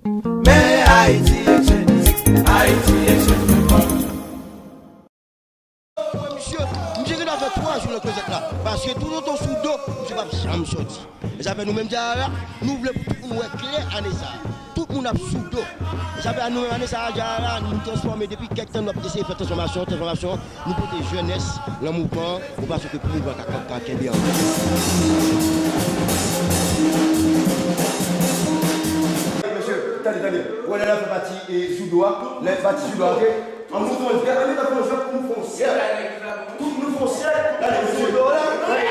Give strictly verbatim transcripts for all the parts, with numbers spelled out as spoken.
Men Ayiti Exchange, Ayiti Exchange. Misye, misye gentan fè twa jou nan klozèt la. Paske toutotan w sou do, misye p ap janm sòti. E sa fè nou menm Djara la, nou vle pou tout moun wè klè ane sa a. Tout moun ap sou do. E sa fè nou menm ane sa a, Djara la, nou transfòme depi kèk tan, nou ap eseye fè transfòmasyon, transfòmasyon. Nou pote jenès nan mouvman an, yon fason ke pou mouvman an ka, ka, ka kenbe ansanm. Mesye, tande, tande. Ou wè lè n ap fè pati, e, sou do a, lè pati sou do a, oke? An nou fè yon, an nou fè yon jwèt pou nou fè yon sèk. Tout nou fè yon sèk. Gade, mesye. Sou do a la. Gade.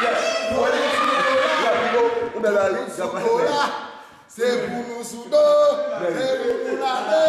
Yes. Ou wè, mesye, sou do a la. Ou bèl bagay, wi. Sou do a la. Se pou nou sou do, se pou nou ale.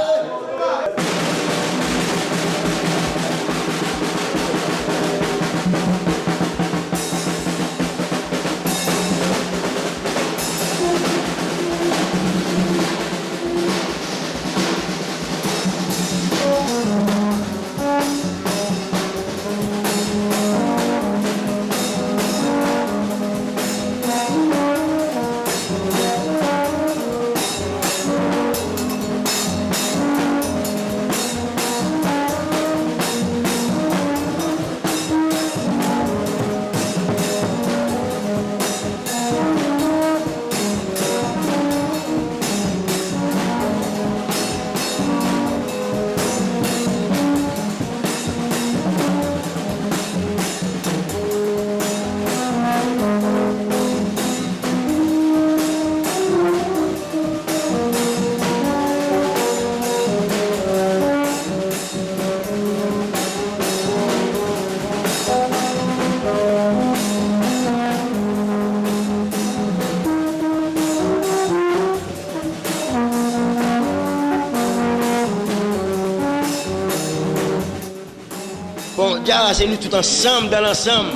Bon, Djara, se nou tout ansanm, dans l'ensemble.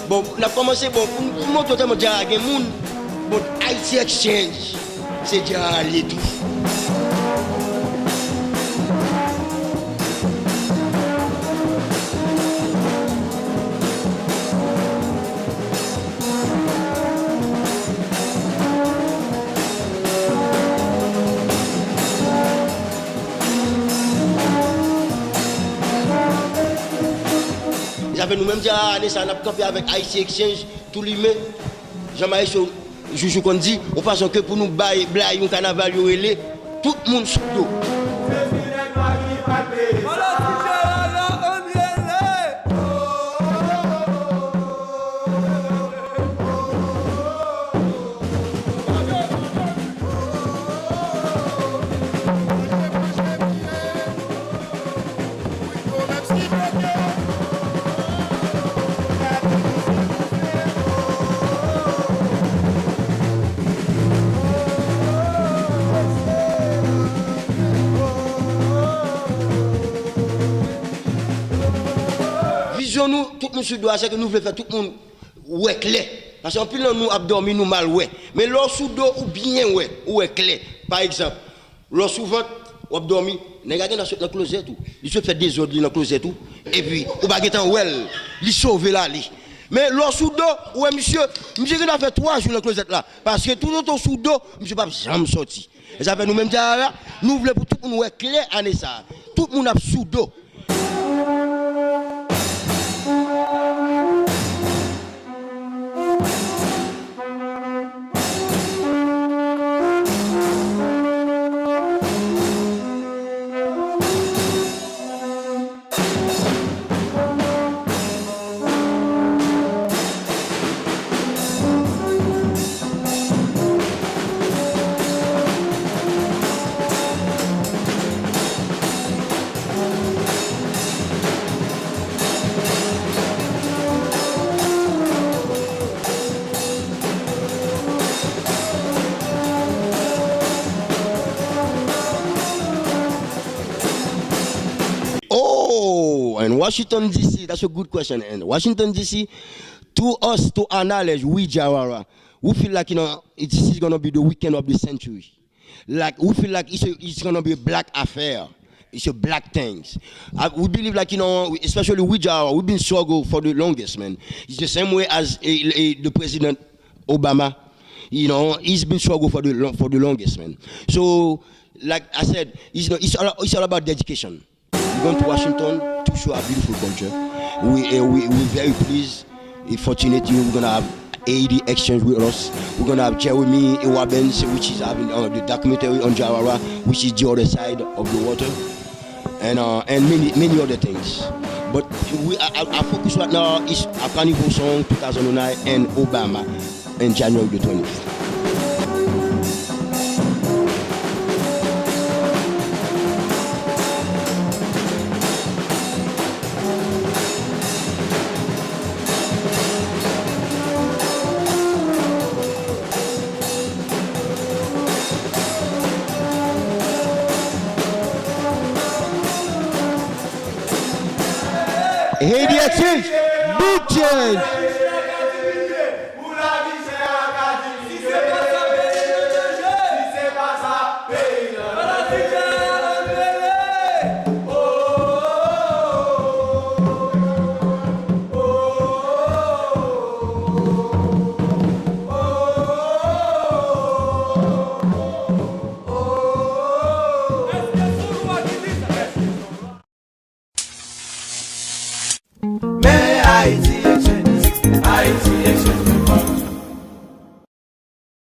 Bon, n ap kòmanse, bon, pou, pou montre w tèlman Djara gen moun, bon, Haiti Exchange, se Djara l ye tou. Sa fè nou menm Djara ane sa a, n ap kanpe avèk Haiti Exchange, tou limen, jan maestro Joujou konn di, yon fason ke pou nou bay, bay yon kanaval yo rele, tout moun sou do. Vizyon nou, tout moun sou do a, se ke nou vle fè tout moun wè klè. Paske anpil nan nou ap dòmi, nou mal wè. Men lè w sou do, ou byen wè, ou wè klè. Pa egzanp, lè w sou vant, w ap dòmi, nèg la gentan sot nan klozèt ou. Li sot fè dezòd li nan klozèt ou. Epi, ou pa gentan wè l. Li sove l ale. Men lè w sou do, ou wè misye, misye gentan fè twa jou nan klozèt la. Paske toutotan w sou do, misye p ap janm sòti. E sa fè nou menm Djara la, nou vle pou tout moun wè klè ane sa a. Tout moun ap sou do. Oh, and Washington D C, that's a good question. And Washington D C, to us, to our knowledge, we Jawara, we feel like, you know, this is gonna be the weekend of the century. Like, we feel like it's a, it's gonna be a black affair. It's a black things. Uh, we believe, like, you know, especially we Jawara, we've been struggle for the longest, man. It's the same way as, eh, eh, the President Obama. You know, he's been struggle for the long, for the longest, man. So, like I said, it's, not, it's, all, it's all about dedication. We going to Washington to show our beautiful culture. We uh, we we very pleased. If fortunate, you know, we're gonna have A D exchange with us. We're gonna have Jeremy Wabens, which is having uh, the documentary on Jawara, which is the other side of the water, and uh, and many many other things. But we, our, our focus right now is a Carnival song two thousand nine and Obama in January the twentieth. Haiti Exchange, big change. Men Ayiti